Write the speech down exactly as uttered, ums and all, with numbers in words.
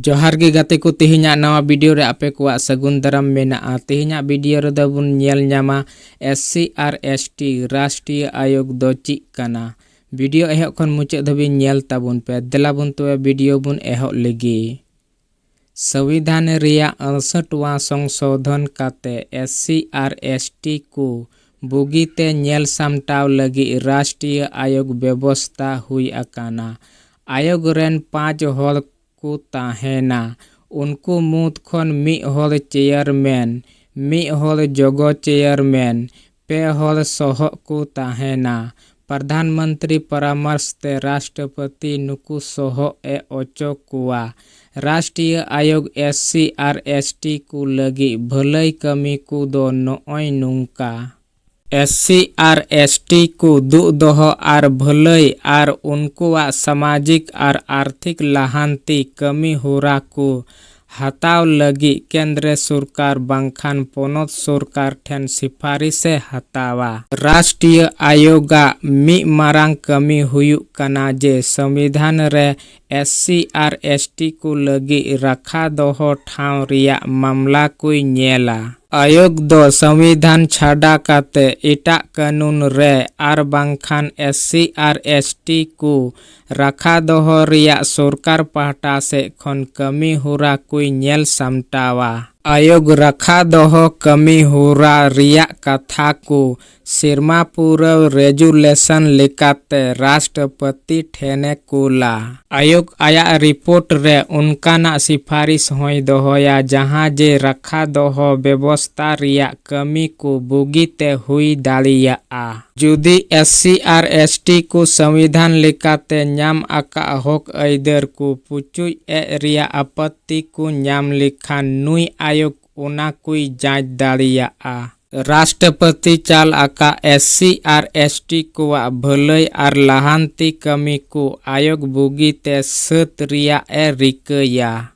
ᱡᱚᱦᱟᱨ ᱜᱮ ᱜᱟᱛᱮ ᱠᱚ, ᱛᱮᱦᱮᱧᱟᱜ ᱱᱟᱣᱟ ᱵᱷᱤᱰᱤᱭᱳ ᱨᱮ ᱟᱯᱮ ᱠᱚᱣᱟᱜ ᱥᱟᱹᱜᱩᱱ ᱫᱟᱨᱟᱢ ᱢᱮᱱᱟᱜᱼᱟ᱾ ᱛᱮᱦᱮᱧᱟᱜ ᱵᱷᱤᱰᱤᱭᱳ ᱨᱮᱫᱚ ᱵᱚᱱ ᱧᱮᱞ ᱧᱟᱢᱟ ᱮᱥ ᱥᱤ ᱟᱨ ᱮᱥ ᱴᱤ ᱨᱟᱥᱴᱨᱤᱭᱚ ᱟᱭᱳᱜᱽ ᱫᱚ ᱪᱮᱫ ᱠᱟᱱᱟ᱾ ᱵᱷᱤᱰᱤᱭᱳ ᱮᱦᱚᱵ ᱠᱷᱚᱱ ᱢᱩᱪᱟᱹᱫ ᱫᱷᱟᱹᱵᱤᱡ ᱧᱮᱞ ᱛᱟᱵᱚᱱ ᱯᱮ᱾ ᱫᱮᱞᱟ ᱵᱚᱱ ᱛᱚᱵᱮ ᱵᱷᱤᱰᱤᱭᱳ ᱵᱚᱱ ᱮᱦᱚᱵ ᱞᱮᱜᱮ᱾ ᱥᱚᱝᱵᱤᱫᱷᱟᱱ ᱨᱮᱭᱟᱜ ᱟᱹᱲᱥᱟᱹᱴᱣᱟᱸ ᱥᱚᱝᱥᱳᱫᱷᱚᱱ ᱠᱟᱛᱮ ᱮᱥ ᱥᱤ ᱟᱨ ᱮᱥ ᱴᱤ ᱠᱚ ᱵᱩᱜᱤᱛᱮ ᱧᱮᱞ ᱥᱟᱢᱴᱟᱣ ᱞᱟᱹᱜᱤᱫ ᱨᱟᱥᱴᱨᱤᱭᱚ ᱟᱭᱳᱜᱽ ᱵᱮᱵᱚᱥᱛᱟ ᱦᱩᱭ ᱟᱠᱟᱱᱟ᱾ ᱟᱭᱳᱜᱽ ᱨᱮᱱ ᱯᱟᱸᱪ ᱦᱚᱲ ᱠᱚ ᱛᱟᱦᱮᱱᱟ᱾ ᱩᱱᱠᱩ ᱢᱩᱫᱽ ᱠᱷᱚᱱ ᱢᱤᱫ ᱦᱚᱲ ᱪᱮᱭᱟᱨᱢᱮᱱ, ᱢᱤᱫ ᱦᱚᱲ ᱡᱚᱜᱚ ᱪᱮᱭᱟᱨᱢᱮᱱ, ᱯᱮ ᱦᱚᱲ ᱥᱚᱦᱚᱜ ᱠᱚ ᱛᱟᱦᱮᱱᱟ᱾ ᱯᱨᱚᱫᱷᱟᱱ ᱢᱚᱱᱛᱨᱤ ᱯᱚᱨᱟᱢᱚᱨᱥ ᱛᱮ ᱨᱟᱥᱴᱨᱚᱯᱚᱛᱤ ᱱᱩᱠᱩ ᱥᱚᱦᱚᱜ ᱮ ᱚᱪᱚ ᱠᱚᱣᱟ᱾ ᱨᱟᱥᱴᱨᱤᱭᱚ ᱟᱭᱳᱜᱽ ᱮᱥ ᱥᱤ ᱟᱨ ᱮᱥ ᱴᱤ ᱠᱚ ᱞᱟᱹᱜᱤᱫ ᱵᱷᱟᱹᱞᱟᱹᱭ ᱠᱟᱹᱢᱤ ᱠᱚ ᱫᱚ ᱱᱚᱜᱼᱚᱭ ᱱᱚᱝᱠᱟ᱾ ᱮᱥ ᱥᱤ ᱟᱨ ᱮᱥ ᱴᱤ ᱠᱚ ᱫᱩᱜ ᱫᱚᱦᱚ ᱟᱨ ᱵᱷᱟᱹᱞᱟᱹᱭ ᱟᱨ ᱩᱱᱠᱩᱣᱟᱜ ᱥᱟᱢᱟᱡᱤᱠ ᱟᱨ ᱟᱨᱛᱷᱤᱠ ᱞᱟᱦᱟᱱᱛᱤ ᱠᱟᱹᱢᱤ ᱦᱚᱨᱟ ᱠᱚ ᱦᱟᱛᱟᱣ ᱞᱟᱹᱜᱤᱫ ᱠᱮᱱᱫᱨᱚ ᱥᱚᱨᱠᱟᱨ ᱵᱟᱝᱠᱷᱟᱱ ᱯᱚᱱᱚᱛ ᱥᱚᱨᱠᱟᱨ ᱴᱷᱮᱱ ᱥᱤᱯᱷᱟᱨᱤᱥ ᱮ ᱦᱟᱛᱟᱣᱟ᱾ ᱨᱟᱥᱴᱨᱤᱭᱚ ᱟᱭᱳᱜᱽ ᱟᱜ ᱢᱤᱫ ᱢᱟᱨᱟᱝ ᱠᱟᱹᱢᱤ ᱦᱩᱭᱩᱜ ᱠᱟᱱᱟ ᱡᱮ ᱥᱚᱝᱵᱤᱫᱷᱟᱱ ᱨᱮ ᱮᱥ ᱥᱤ ᱟᱨ ᱮᱥ ᱴᱤ ᱠᱚ ᱞᱟᱹᱜᱤᱫ ᱨᱟᱠᱷᱟ ᱫᱚᱦᱚ ᱴᱷᱟᱶ ᱨᱮᱭᱟᱜ ᱢᱟᱢᱞᱟ ᱠᱚᱭ ᱧᱮᱞᱟ᱾ ᱟᱭᱳᱜᱽ ᱫᱚ ᱥᱚᱝᱵᱤᱫᱷᱟᱱ ᱪᱷᱟᱰᱟ ᱠᱟᱛᱮ ᱮᱴᱟᱜ ᱠᱟᱹᱱᱩᱱ ᱨᱮ ᱟᱨ ᱵᱟᱝᱠᱷᱟᱱ ᱮᱥ ᱥᱤ ᱟᱨ ᱮᱥ ᱴᱤ ᱠᱚ ᱨᱟᱠᱷᱟ ᱫᱚᱦᱚ ᱨᱮᱭᱟᱜ ᱥᱚᱨᱠᱟᱨ ᱯᱟᱦᱴᱟ ᱥᱮᱫ ᱠᱷᱚᱱ ᱠᱟᱹᱢᱤ ᱦᱚᱨᱟ ᱠᱚᱭ ᱧᱮᱞ ᱥᱟᱢᱴᱟᱣᱟ᱾ ᱟᱭᱳᱜᱽ ᱨᱟᱠᱷᱟ ᱫᱚᱦᱚ ᱠᱟᱹᱢᱤ ᱦᱚᱨᱟ ᱨᱮᱭᱟᱜ ᱠᱟᱛᱷᱟ ᱠᱚ ᱥᱮᱨᱢᱟ ᱯᱩᱨᱟᱹᱣ ᱨᱮᱡᱩᱞᱮᱥᱚᱱ ᱞᱮᱠᱟᱛᱮ ᱨᱟᱥᱴᱨᱚᱯᱚᱛᱤ ᱴᱷᱮᱱᱮ ᱠᱩᱞᱟ᱾ ᱟᱭᱳᱜᱽ ᱟᱭᱟᱜ ᱨᱤᱯᱳᱨᱴ ᱨᱮ ᱚᱱᱠᱟᱱᱟᱜ ᱥᱤᱯᱷᱟᱨᱤᱥ ᱦᱚᱸᱭ ᱫᱚᱦᱚᱭᱟ ᱡᱟᱦᱟᱸ ᱡᱮ ᱨᱟᱠᱷᱟ ᱫᱚᱦᱚ ᱵᱮᱵᱚᱥᱛᱟ ᱨᱮᱭᱟᱜ ᱠᱟᱹᱢᱤ ᱠᱚ ᱵᱩᱜᱤᱛᱮ ᱦᱩᱭ ᱫᱟᱲᱮᱭᱟᱜᱼᱟ᱾ ᱡᱩᱫᱤ ᱮᱥ ᱥᱤ ᱟᱨ ᱮᱥ ᱴᱤ ᱠᱚ ᱥᱚᱝᱵᱤᱫᱷᱟᱱ ᱞᱮᱠᱟᱛᱮ ᱧᱟᱢ ᱟᱠᱟᱫ ᱦᱚᱠ ᱟᱹᱭᱫᱟᱹᱨ ᱠᱚ ᱯᱩᱪᱩᱡ ᱮᱫ ᱨᱮᱭᱟᱜ ᱟᱯᱚᱛᱛᱤ ᱠᱚ ᱧᱟᱢ ᱞᱮᱠᱷᱟᱱ ᱱᱩᱭ ᱟᱭᱳᱜᱽ ᱚᱱᱟ ᱠᱚᱭ ᱡᱟᱸᱪ ᱫᱟᱲᱮᱭᱟᱜᱼᱟ᱾ ᱨᱟᱥᱴᱨᱚᱯᱚᱛᱤ ᱪᱟᱞ ᱟᱠᱟᱫ ᱮᱥ ᱥᱤ ᱟᱨ ᱮᱥ ᱴᱤ ᱠᱚᱣᱟᱜ ᱵᱷᱟᱹᱞᱟᱹᱭ ᱟᱨ ᱞᱟᱦᱟᱱᱛᱤ ᱠᱟᱹᱢᱤ ᱠᱚ ᱟᱭᱳᱜᱽ ᱵᱩᱜᱤᱛᱮ ᱥᱟᱹᱛ ᱨᱮᱭᱟᱜ ᱮ ᱨᱤᱠᱟᱹᱭᱟ᱾